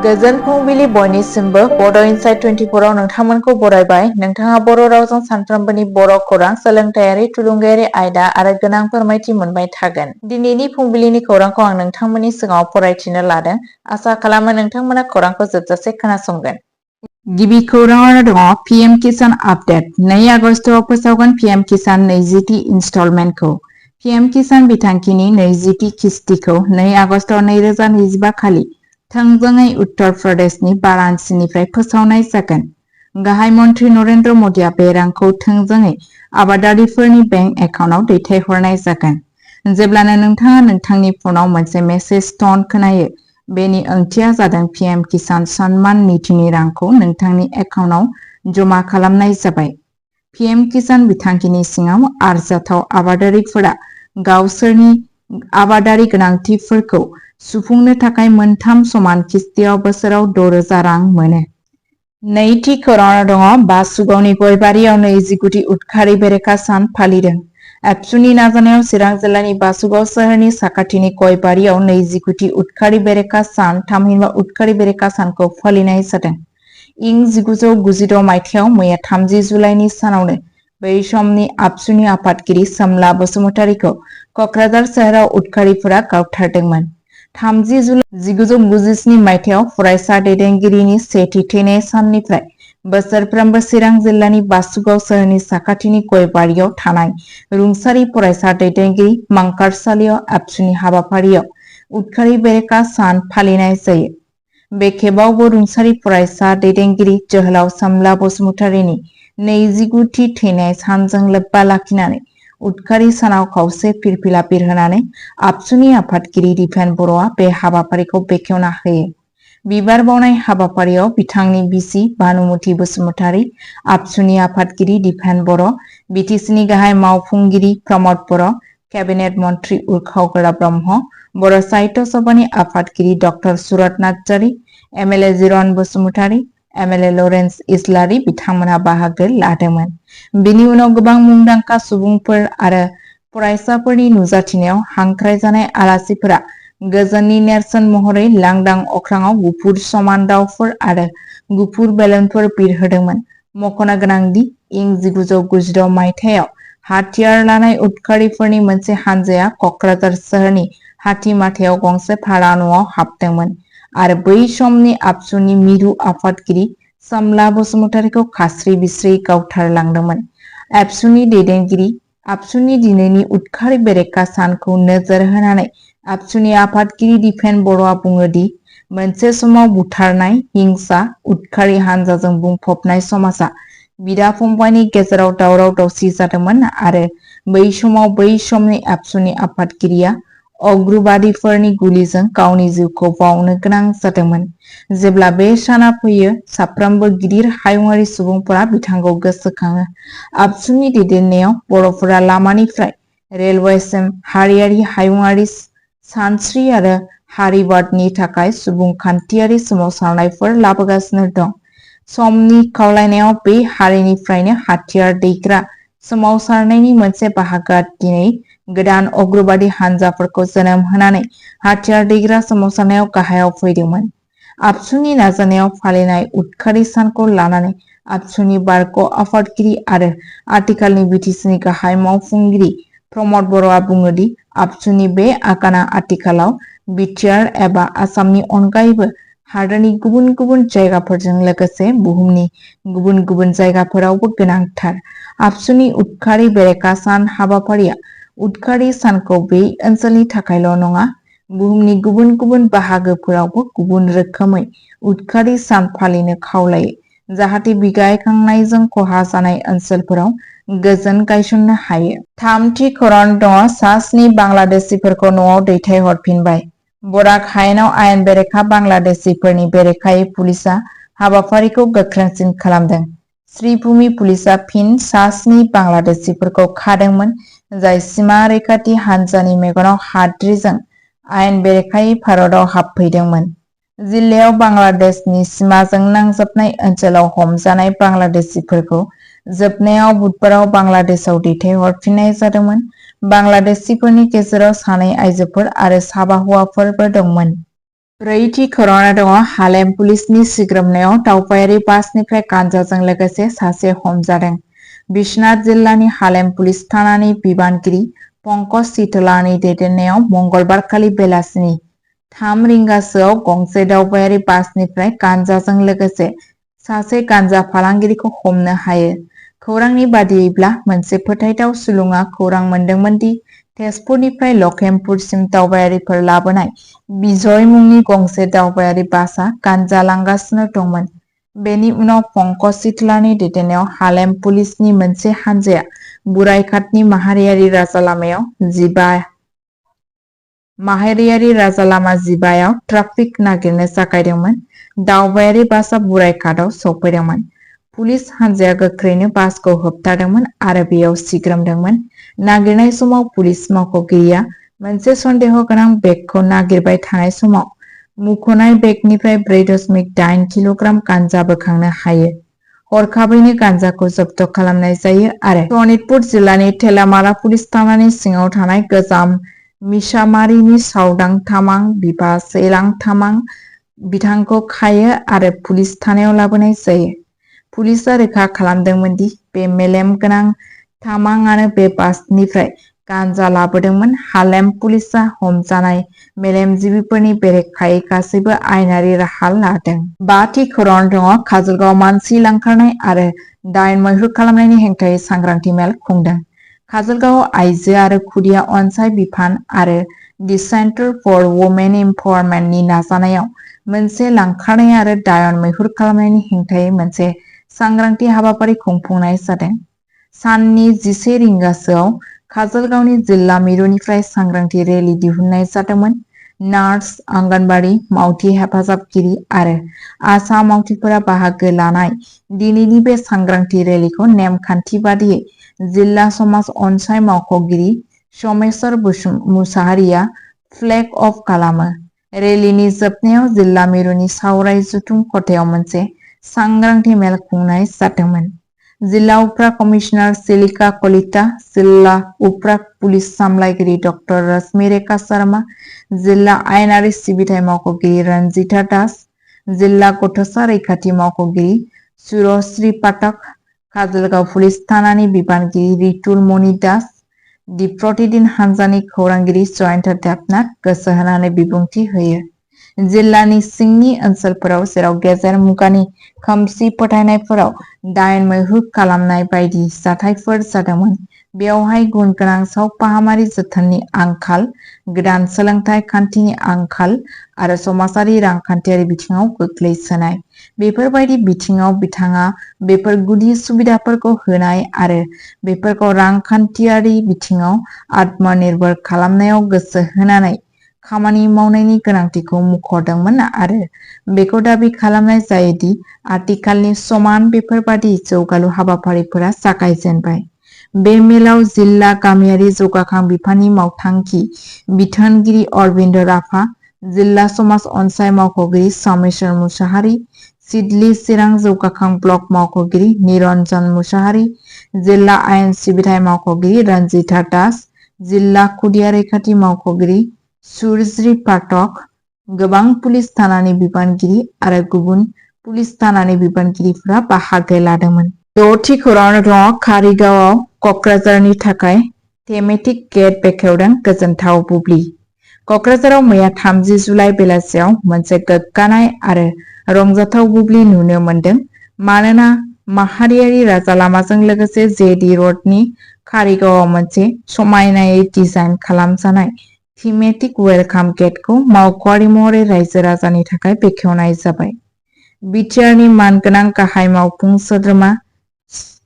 गोजोन फुंबिलि बयनिसिमबो बड' इनसाइट 24 आव नोंथांमोनखौ बरायबाय। नोंथाङा बर' रावजों सानफ्रोमबोनि बर' खौरां, सोलोंथायारि, थुलुंगायारि आयदा आरो गोनां फोरमायथि मोनबाय थागोन। दिनैनि फुंबिलिनि खौरांखौ आं नोंथांमोननि सिगाङाव फरायथिनो लादों। आसा खालामो नोंथांमोना खौरांखौ जोबजासे खोनासंगोन। गिबि खौराङावनो दङ पीएम किसान आपडेट। 2 आगस्टआव फोसावगोन पीएम किसान 20थि इनस्टलमेन्टखौ। पीएम किसान बिथांखिनि 20थि किस्तिखौ 2 आगस्ट 2025 खालि थोंजोङै उत्तर प्रदेशनि वाराणसीनिफ्राय फोसावनाय जागोन। गाहाय मन्त्रि नरेन्द्र मदिआ बे रांखौ थोंजोङै आबादारिफोरनि बेंक एकाउन्टआव दैथायहरनाय जागोन। जेब्लानो नोंथाङा नोंथांनि फनाव मोनसे मेसेज टन खोनायो, बेनि ओंथिया जादों पीएम किसान सन्मान निधिनि रांखौ नोंथांनि एकाउन्टआव जमा खालामनाय जाबाय। पीएम किसान बिथांखिनि सिङाव आरजाथाव आबादारिफोरा गावसोरनि आबादारि गोनांथिफोरखौ सुफुंनो थाखाय मोनथाम समान किस्तियाव बोसोराव 6,000 रां मोनो। नैथि खौराङाव दङ बासुगावनि गयबारियाव 29थि उदखारि बेरेखा सान फालिदों। एबसुनि नाजानायाव चिरां जिल्लानि बासुगाव सोहोरनि साखाथिनि गयबारियाव 29थि उदखारि बेरेखा सान थामहिनबा उदखारि बेरेखा सानखौ फालिनाय जादों। इं 1996 मायथाइयाव मैया 30 जुलाइनि सानावनो बै समनि आबसुनि आफादगिरि सोमला बसुमतारीखौ क'क्राझार सोहोराव उदखारिफोरा गावथारदोंमोन। 30 जुलाइ 1997 मायथाइयाव फरायसा दैदेनगिरिनि सेथि थैनाय साननिफ्राय बोसोरफ्रोमबो चिरां जिल्लानि बासुगाव सोहोरनि साखाथिनि गयबारियाव थानाय रुंसारि फरायसा दैदेनगिरि मांकारसालियाव आबसुनि हाबाफारियाव उदखारि बेरेखा सान फालिनाय जायो। बे खेबावबो रुंसारि फरायसा दैदेनगिरि जोहोलाव सोमला बसुमतारीनि 29थि थैनाय सानजों लोब्बा लाखिनानै उदखारि सानाव खावसे फिरफिला बिरहोनानै आबसुनि आफादगिरि दिपेन बर'आ बे हाबाफारिखौ बेखेवना होयो। बिबार बावनाय हाबाफारियाव बिथांनि बिसि भानुमति बसुमतारी, आबसुनि आफादगिरि दिपेन बर', बिटिसिनि गाहाय मावफुंगिरि प्रमद बर', केबिनेट मन्त्रि उर्खाव ब्रह्म, बर' साहित्य सभानि आफादगिरि doctor Surat Narzary, MLA Jiron Basumatary, MLA Lawrence Islary बिथांमोनहा बाहागो लादोंमोन। बेनि उनाव गोबां मुंदांखा सुबुंफोर आरो फरायसाफोरनि नुजाथिनायाव हांख्रायजानाय आलासिफोरा गोजोननि नेरसोन महरै लांदां अख्राङाव गुफुर समान दावफोर आरो गुफुर बेलुनफोर बिरहोदोंमोन। मख'नो गोनांदि इं 1996 मायथाइयाव हाथियार लानाय उदखारिफोरनि मोनसे हानजाया क'क्राझार सोहोरनि हाथिमाथायाव गंसे भारा न'आव हाबदोंमोन आरो बै समनि आबसुनि मिरु आफादगिरि सोमला बसुमतारीखौ खास्रि बिस्रि गावथारलांदोंमोन। एबसुनि दैदेनगिरि आबसुनि दिनैनि उदखारि बेरेखा सानखौ नोजोर होनानै आबसुनि आफादगिरि दिपेन बर'आ बुङो दि मोनसे समाव बुथारनाय, हिंसा, उदखारि हानजाजों बुंफबनाय समाजा बिदा फंबायनि गेजेराव दावराव दावसि जादोंमोन आरो बै समाव बै समनि आबसुनि आफादगिरिया अग्रुबादिफोरनि गुलिजों गावनि जिउखौ बावनो गोनां जादोंमोन। जेब्ला बे साना फैयो, साफ्रोमबो गिदिर हायुङारि सुबुंफोरा बिथांखौ गोसोखाङो। आबसुनि दैदेननायाव बर'फोरा लामानिफ्राय रेलवेसिम हारियारि हायुङारि सानस्रि आरो हारिबादनि थाखाय सुबुंखान्थियारि सोमावसारनायफोर लाबोगासिनो दं। समनि खावलायनायाव बे हारिनिफ्रायनो हाथियार दैग्रा सोमावसारनायनि मोनसे बाहागोआ दिनै गोदान अग्रबादि हानजाफोरखौ जोनोम होनानै हाथियार दैग्रा सोमावसारनायाव गाहायाव फैदोंमोन। आबसुनि नाजानायाव फालिनाय उदखारि सानखौ लानानै आबसुनि बारग' आफादगिरि आरो आथिखालनि बिटिसिनि गाहाय मावफुंगिरि प्रमद बर'आ बुङो दि आबसुनि बे आगाना आथिखालाव बिटिआर एबा आसामनि अनगायैबो हादोरनि गुबुन गुबुन जायगाफोरजों लोगोसे बुहुमनि गुबुन गुबुन जायगाफोरावबो गोनांथार। आबसुनि उदखारि बेरेखा सान हाबाफारिया उदखारि सानखौ बे ओनसोलनि थाखायल' नङा, बुहुमनि गुबुन गुबुन बाहागोफोरावबो गुबुन रोखोमै उदखारि सान फालिनो खावलायो, जाहाथे बिगायखांनायजों खहा जानाय ओनसोलफोराव गोजोन गायसननो हायो। थामथि खौरां दङ सा-7 बांलादेशिफोरखौ न'आव दैथायहरफिनबाय। बराक हायेनाव आयेन बेरेखा बांलादेशिफोरनि बेरेखायै पुलिसआ हाबाफारिखौ गोख्रोंसिन खालामदों। श्रीभूमि पुलिसआ फिन सा-7 बांलादेशिफोरखौ खादोंमोन, जाय सिमा रैखाथि हानजानि मेगनाव हाद्रिजों आयेन बेरेखायै भारतआव हाबफैदोंमोन। जिल्लायाव बांलादेशनि सिमाजों नांजाबनाय ओनसोलाव हमजानाय बांलादेशिफोरखौ जोबनायाव बुधबाराव बांलादेशआव दैथायहरफिननाय जादोंमोन। बांलादेशिफोरनि गेजेराव 2 आइजोफोर आरो 7 हौवाफोरबो दंमोन। ब्रैथि खौराङा दङ हालेम पुलिसनि सिग्रोमनायाव दावबायारि बासनिफ्राय गान्जाजों लोगोसे सासे हमजादों। बिश्वनाथ जिल्लानि हालेम पुलिस थानानि बिबानगिरि पंकज सितलानि दैदेननायाव मंगलबारखालि बेलासिनि 3 रिंगासोआव गंसे दावबायारि बासनिफ्राय गान्जाजों लोगोसे सासे गान्जा फालांगिरिखौ हमनो हायो। खौरांनि बादियैब्ला मोनसे फोथायथाव सुलुङा खौरां मोनदोंमोन दि तेजपुरनिफ्राय लखिमपुरसिम दावबायारिफोर लाबोनाय बिजय मुंनि गंसे दावबायारि बासआ गान्जा लांगासिनो दंमोन। बेनि उनाव पंकज सितलानि दैदेननायाव हालेम पुलिसनि मोनसे हानजाया बुराइघाटनि माहारियारि राजा लामा 15आव ट्राफिक नागिरनो जागायदोंमोन। दावबायारि बासआ बुराइघाटआव सौफैदोंमोन। पुलिस हानजाया गोख्रैनो बासखौ होबथादोंमोन आरो बेयाव सिग्रोमदोंमोन। नागिरनाय समाव पुलिस मावख'गिरिया मोनसे सन्देह गोनां बेगखौ नागिरबाय थानाय समाव मुंख'नाय बेगनिफ्राय 4.8 किल'ग्राम गान्जा बोखांनो हायो। हरखाबैनो गान्जाखौ जब्द खालामनाय जायो आरो सनितपुर जिल्लानि थेलामाला पुलिस थानानि सिङाव थानाय गोजाम मिसामारिनि सावदां तामां बिफा सेलां तामां बिथांखौ खायो आरो पुलिस थानायाव लाबोनाय जायो। पुलिसआ रोखा खालामदोंमोन दि बे मेलेम गोनां तामांआनो बे बासनिफ्राय गान्जा लाबोदोंमोन। हालेम पुलिसआ हमजानाय मेलेमजिबिफोरनि बेरेखायै गासैबो आयेनारि राहा लादों। 5थि खौराङाव दङ काजलगावआव मानसि लांखारनाय आरो दाइन मैहुर खालामनायनि हेंथायै सांग्रांथि मेल खुंदों। काजलगावआव आइजो आरो खुदिया अनसाइ बिफान आरो दि सेन्टार फर वुमेन एम्पावारमेन्टनि नाजानायाव मोनसे लांखारनाय आरो दायन मैहुर खालामनायनि हेंथायै मोनसे सांग्रांथि हाबाफारि खुंफुंनाय जादों। साननि 11 रिंगासोआव काजलगावनि जिल्ला मिरुनिफ्राय सांग्रांथि रेलि दिहुननाय जादोंमोन। नार्स, आंगनबाड़ी मावथि हेफाजाबगिरि आरो आशा मावथिफोरा बाहागो लानाय दिनैनि बे सांग्रांथि रेलिखौ नेमखान्थि बादियै जिल्ला समाज अनसाइ मावख'गिरि समेश्वर मुसाहारिया फ्लेग अफ खालामो। रेलिनि जोबनायाव जिल्ला मिरुनि सावराय जथुम खथायाव मोनसे सांग्रांथि मेल खुंनाय जादोंमोन। जिल्ला उफ्रा कमिसनार सिलिका कलिता, जिल्ला उफ्रा पुलिस सामलायगिरि डक्टर रश्मि रेखा शर्मा, जिल्ला आयेनारि सिबिथाइ मावख'गिरि रन्जिता दास, जिल्ला गथ'सा रैखाथि मावख'गिरि सुरश्री पाठक, काजलगाव पुलिस थानानि बिबानगिरि रितुल मणि दास, दि प्रतिदिन हानजानि खौरांगिरि जयन्त देबनाथ गोसो होनानै बिबुंथि होयो। जिल्लानि सिंनि ओनसोलफोराव जेराव गेजेर मुगानि खोमसि फोथायनायफोराव दाइन मैहुर खालामनाय बायदि जाथायफोर जादोंमोन, बेवहाय गुन गोनां सावफाहामारि जोथोननि आंखाल, गोदान सोलोंथाइ खान्थिनि आंखाल आरो समाजारि रांखान्थियारि बिथिङाव गोग्लैसोनाय। बेफोरबायदि बिथिङाव बिथाङा बेफोर गुदि सुबिदाफोरखौ होनाय आरो बेफोरखौ रांखान्थियारि बिथिङाव आत्मनिर्भर खालामनायाव गोसो होनानै खामानि मावनायनि गोनांथिखौ मुंख'दोंमोन आरो बेखौ दाबि खालामनाय जायो दि आथिखालनि समान बेफोरबादि जौगालु हाबाफारिफोरा जागायजेनबाय। बे मेलाव जिल्ला गामियारि जौगाखां बिफाननि मावथांखि बिथोनगिरि अरबिन्द राभा, जिल्ला समाज अनसाइ मावख'गिरि समेश्वर मुसाहारि, सिडली चिरां जौगाखां ब्लक मावख'गिरि निरन्जन मुसाहारि, जिल्ला आयेन सिबिथाइ मावख'गिरि रन्जिता दास, जिल्ला खुदिया रैखाथि मावख'गिरि सुरज्री पाठक, गोबां पुलिस थानानि बिबानगिरि आरो गुबुन पुलिस थानानि बिबानगिरिफोरा बाहागो लादोंमोन। 6थि खौराङाव दङ कारिगावआव कक्राझारनि थाखाय थेमेटिक गेट बेखेवदों गोजोनथाव बुब्लि। कक्राझाराव मैया 30 जुलाइ बेलासियाव मोनसे गोग्गानाय आरो रंजाथाव बुब्लि नुनो मोन्दों, मानोना माहारियारि राजा लामाजों लोगोसे जेडी र'डनि कारिगावआव मोनसे समायनायै डिजाइन खालामजानाय थीमेटिक वेलकाम गेटखौ मावख'आरि महरै रायजो राजानि थाखाय बेखेवनाय जाबाय। बिटिआरनि मानगोनां गाहाय मावफुं सोद्रोमा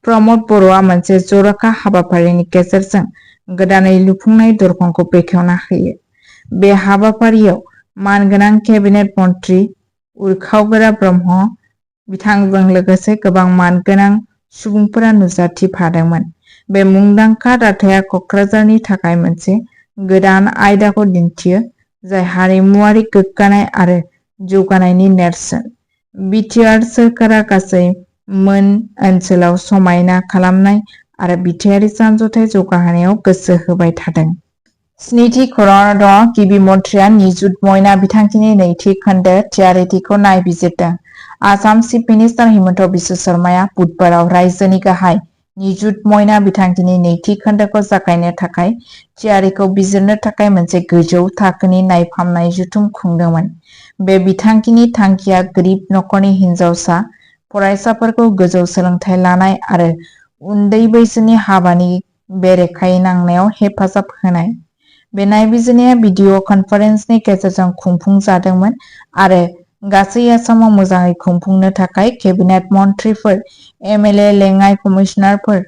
प्रमद बर'आ मोनसे जर'खा हाबाफारिनि गेजेरजों गोदानै लुफुंनाय दरखंखौ बेखेवना होयो। बे हाबाफारियाव मानगोनां केबिनेट मन्त्रि उरखावगोरा ब्रह्म बिथांजों लोगोसे गोबां मानगोनां सुबुंफोरा नुजाथिफादोंमोन। बे मुंदांखा दाथाया कक्राझारनि थाखाय मोनसे गोदान आयदाखौ दिन्थियो, जाय हारिमुआरि गोग्गानाय आरो जौगानायनि नेरसोन। बिटिआर सोरखारा गासै मोन ओनसोलाव समायना खालामनाय आरो बिथायारि सानज'थाय जौगाहोनायाव गोसो होबाय थादों। स्निथि खौराङाव दं गिबि मन्थ्रिया निजुत मयना बिथांखिनि नैथि खोन्दो थियारिथिखौ नायबिजिरदों। आसाम चिफ मिनिस्टार हिमन्त बिश्व शर्माया बुधबाराव रायजोनि गाहाय निजुत मयना बिथांखिनि नैथि खोन्दोखौ जागायनो थाखाय थियारिखौ बिजिरनो थाखाय मोनसे गोजौ थाखोनि नायफामनाय जथुम खुंदोंमोन। बे बिथांखिनि थांखिया गोरिब नखरनि हिनजावसा फरायसाफोरखौ गोजौ सोलोंथाइ लानाय आरो उन्दै बैसोनि हाबानि बेरेखायै नांनायाव हेफाजाब होनाय। बे नायबिजिरनाया भिडिअ कनफारेन्सनि गेजेरजों खुंफुंजादोंमोन आरो गासै आसामाव मोजाङै खुंफुंनो थाखाय केबिनेट मन्थ्रिफोर, एमएलए लेङाइ कमिसनारफोर,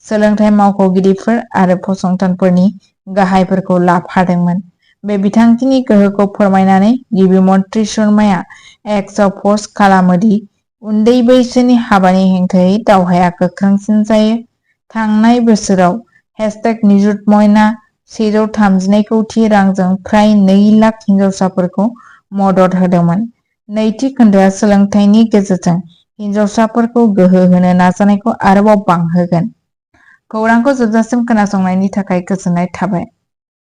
सोलोंथाइ मावख'गिरिफोर आरो फसंथानफोरनि गाहायफोरखौ लाफादोंमोन। बे बिथांखिनि गोहोखौ फोरमायनानै गिबि मन्थ्रि शर्माया एक्सआव पस्ट खालामो दि उन्दै बैसोनि हाबानि हेंथायै दावहाया गोख्रोंसिन जायो। थांनाय बोसोराव #निजुत मयना 132 कौटि रांजों फ्राय 2 लाख हिनजावसाफोरखौ मदद होदोंमोन। नैथि खोन्दोआ सोलोंथाइनि गेजेरजों हिनजावसाफोरखौ गोहो होनो नाजानायखौ आरोबाव बांहोगोन। खौरांखौ जोबजासिम खोनासंनायनि थाखाय गोजोननाय थाबाय।